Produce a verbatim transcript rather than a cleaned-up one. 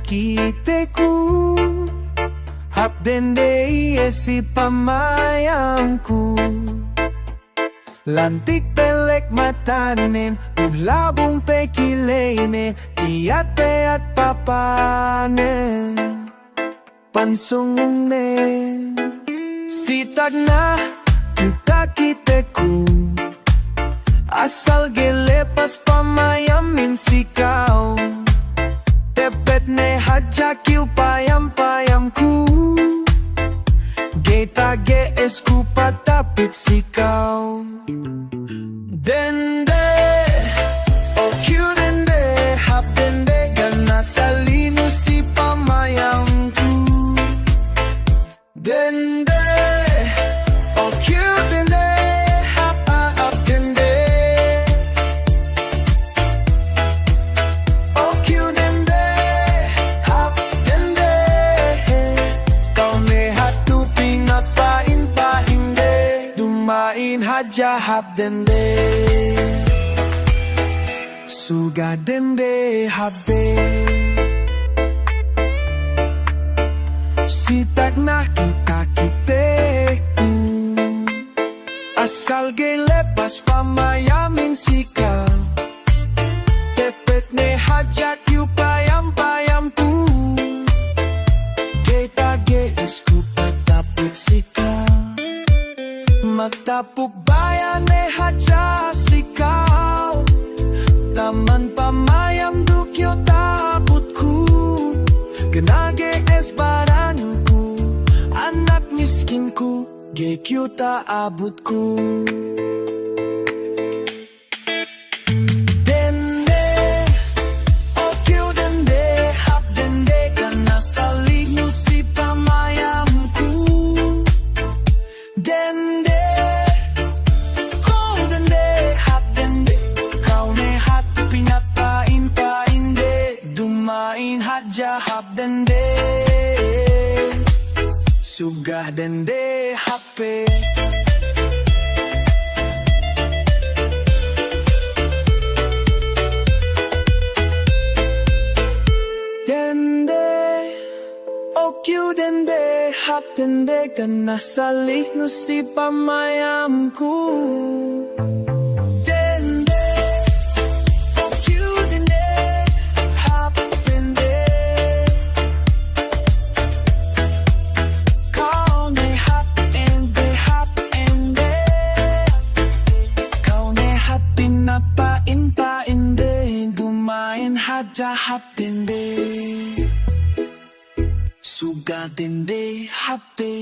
Kiteku, hap dende iye si pamayamku. Lantik pelek matanen, ulabung pe kileyne, iyat pe at papanen. Pansungnen. Sitak na kiyuta kiteku. Asal ga'i lepas pamayamin si kau. Tepet ne hadja kiu payam-payamku. Ga'i tagge esku patapit si kau. Dende, o kiu dende, hap dende, gana salinu si pamayamku. Dende, o kiu dende, hap, hap dende. O kiu dende, hap dende. Kau ne hatu pingat pain-painde. Dumain hadja hap dende. Suga dende hap be. Sitak na kiyuta kiteku. Asal ga'i lepas pamayamin si kau. Tepet ne hadja kiu payam-payamku. Ga'i tagge esku patapit si kau. Magtapuk baya ne hadja si kau. Taman pamayam duk yu ta'abutku. Gana ga'i es baranku. Anak miskinku. Ga'i kiu ta'abutku. Dende, o kiu dende, hap dende, gana salinu si pamayamku. Dende, o kiu dende, hap dende, kau ne hatu pingat pain-painde, dumain hadja hap dende. Suga dende hap pe. Dende, o kiu dende, hap dende, gana salinu si pamayamku. Dende, o kiu dende, hap dende. Kau ne hap dende, hap dende. Kau ne hap pingat pain-painde, dumain hadja hap dende. Suga dende hap pe.